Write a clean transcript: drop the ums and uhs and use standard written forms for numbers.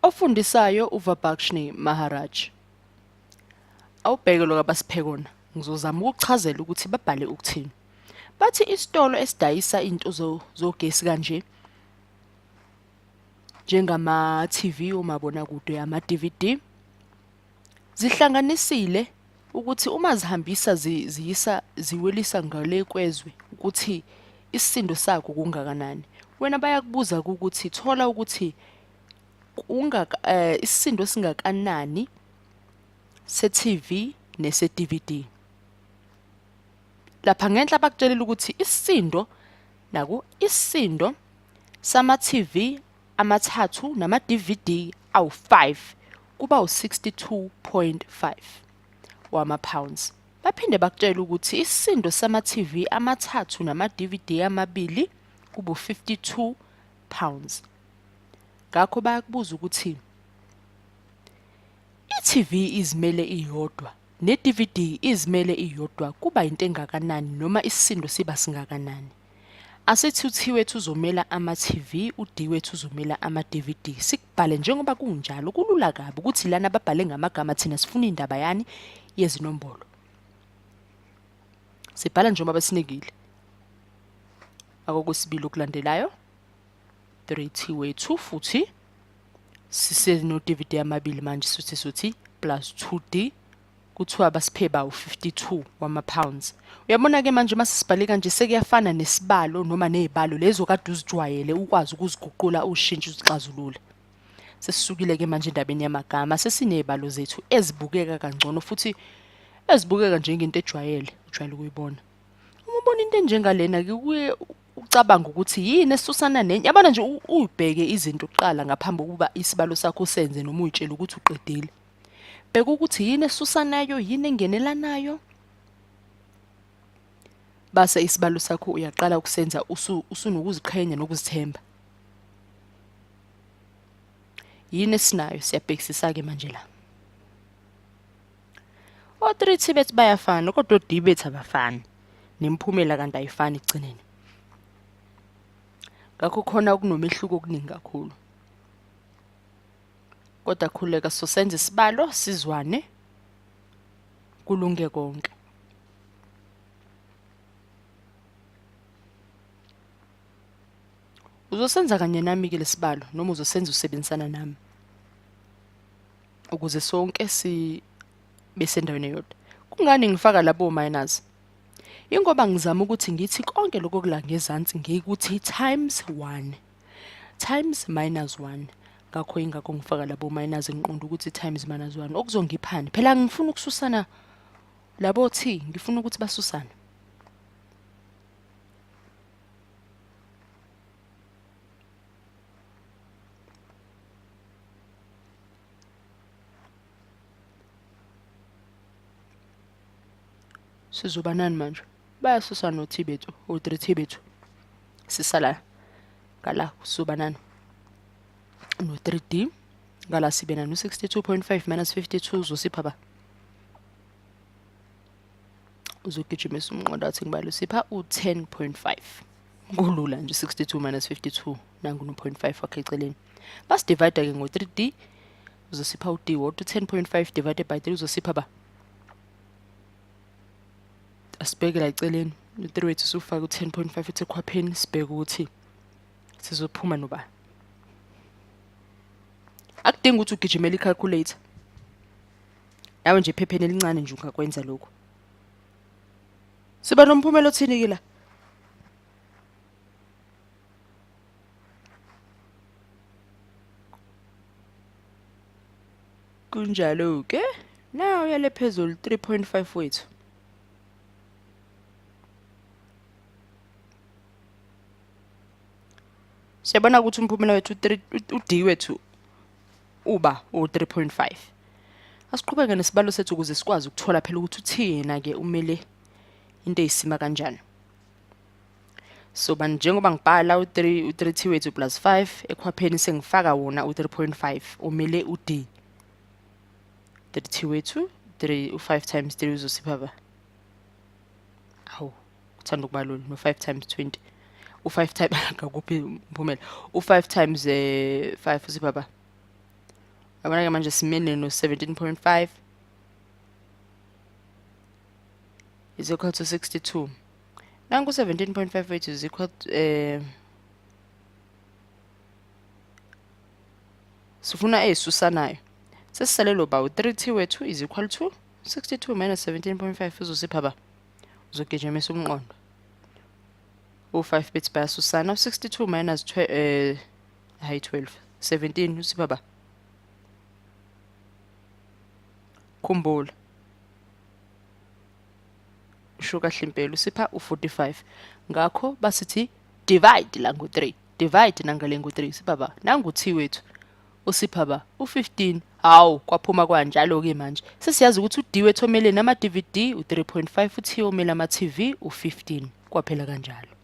Ofundisayo uVabakshni Maharaj. Awubheke lokho abasiphe kona. Ngizozama ukukuchazela ukuthi babhale ukuthini. Bathi isitolo esidayisa into zogesi kanje njengama-TV, omabonakude, ama-DVD zihlanganisile ukuthi uma zihambisa ziyisa ziwelisa ngale kwezwe ukuthi isisindo sako kungakanani. Wena bayakubuza ukuthi thola ukuthi isisindo esingakanani se-TV nese-DVD. Lapha ngenhla bakutshelile ukuthi isisindo naku isisindo sama-TV amathathu nama-DVD awu-5 kuba u-62.5 wama-pounds. Baphinde bakutshela ukuthi isisindo sama-TV amathathu nama-DVD amabili kubu 52 pounds. Ngakho bayakubuza ukuthi i-TV izimele iyodwa ne-DVD izimele iyodwa kuba yinto engakanani noma isisindo siba singakanani. Asithi u-T wethu uzomela ama-TV, u-D wethu uzomela ama-DVD. Sikubhale njengoba kunjalo, kulula kabi ukuthi lana babhale ngamagama thina sifuna indaba yani yezinombolo. Sibhala njengoba besinikile. Akokwesibili okulandelayo 3T wethu futhi siseno-DVD amabili manje suthi suthi plus 2D kuthiwa basiphe ba u-52 wama-pounds. Uyabona-ke manje uma sisibhale kanje sekuyafana nesibalo noma nezibalo lezo kade uzijwayele ukwazi ukuziguqula ushintshe uzixazulule. Sesisukile-ke manje endabeni yamagama sesinezibalo zethu ezibukeka kangcono futhi ezibukeka njengento ejwayele ujwayele ukuyibona. Uma ubona into enjengalena-ke kuye ucabanga ukuthi yini esusana nenye yabona nje uyibheke izinto kuqala ngaphambi kokuba isibalo sakho usenze noma uyitshele ukuthi uqedile. Bheka ukuthi yini esusanayo, yini engenelanayo. Base isibalo sakho uyaqala ukusenza usunokuziqhenya nokuzithemba. Yini esinayo? Siyabhekisisa-ke manje la. O-3T bethi bayafana kodwa o-D bethi abafani. Nemiphumela kanti ayifani ekugcineni. Ngakho khona kunomehluko okuningi kakhulu. Kodwa khululeka sosenza isibalo sizwane kulunge konke. Uzosenza kanye nami ke lesibalo noma uzosenza usebenzisana nami ukuze sonke sibe sendaweni eyodwa. Kungani ngifaka labo minus? Ingoba ngizama ukuthi ngithi konke lokho kula ngezansi ngikuthi times 1 times minus 1 ngakho ingakho ngifaka labo minus ngiqonda ukuthi times minus 1 okuzongiphani phela ngifuna ukususana labo t ngifuna ukuthi basusane. Sizoba nani manje? Bayasusa no-T bethu, o-3 T bethu. Sisala ngala sizoba nani? No-3D. Ngala sibe nani? U-62.5 minus 52 uzosipha ba? Uzogijimisa umnqondo athi ngibala usipha u-10.5. Kulula nje 62 minus 52 nangu no-0.5 wakhe eceleni. Basidivide ke ngo-3D uzosipha u-D wodwa 10.5 divided by 3 uzosipha ba? Asibheke la eceleni u-3 wethu siwufake u-10.5 ethe khwapheni sibheke ukuthi sizophuma nobani. Akudingi ukuthi ugijimele i-calculator. Nawe nje ephepheni elincane nje ungakwenza lokhu. Siba nomphumela othini ke la? Kunjalo-ke. Nawu yale phezulu 3.5 wethu. Siyabona ukuthi umphumela wethu u-D wethu uba u-3.5. Asiqhubeke nesibalo sethu ukuze sikwazi ukuthola phela ukuthi u-T yena-ke umele into eyisima kanjani. So ba njengoba ngibhala u-3 u-3T wethu plus 5 ekhwapheni sengifaka wona u-3.5 umele u-D. 3T wethu 3 u-5 times 3 uzosipha ba? Awu, kuthanda ukuba lula no-5 times 20. U-5 times ngakuphi umphumela? U-5 times 5 usipha ba? Yabona-ke manje simele no-17.5 is equal to 62. Nanku 17.5 wethu is equal to, sifuna eyisusanayo. Sesisalelo ba u-3t wethu is equal to 62 minus 17.5 uzosipha ba? Uzogijimisa umqondo. U-5 bits bayasusana. U-62 minus hayi 12, 17 usipha ba? Khumbula. Usho kahle impela usipha u-45. Ngakho basithi divide la ngo-3. Divide nangale ngo-3 usipha ba? Nangu T wethu. Usipha ba? U-15. Hawu, kwaphuma kwanjalo-ke manje. Sesiyazi ukuthi u-D wethu omele nama-DVD u-3.5, u-T omele ama-TV u-15. Kwaphela kanjalo.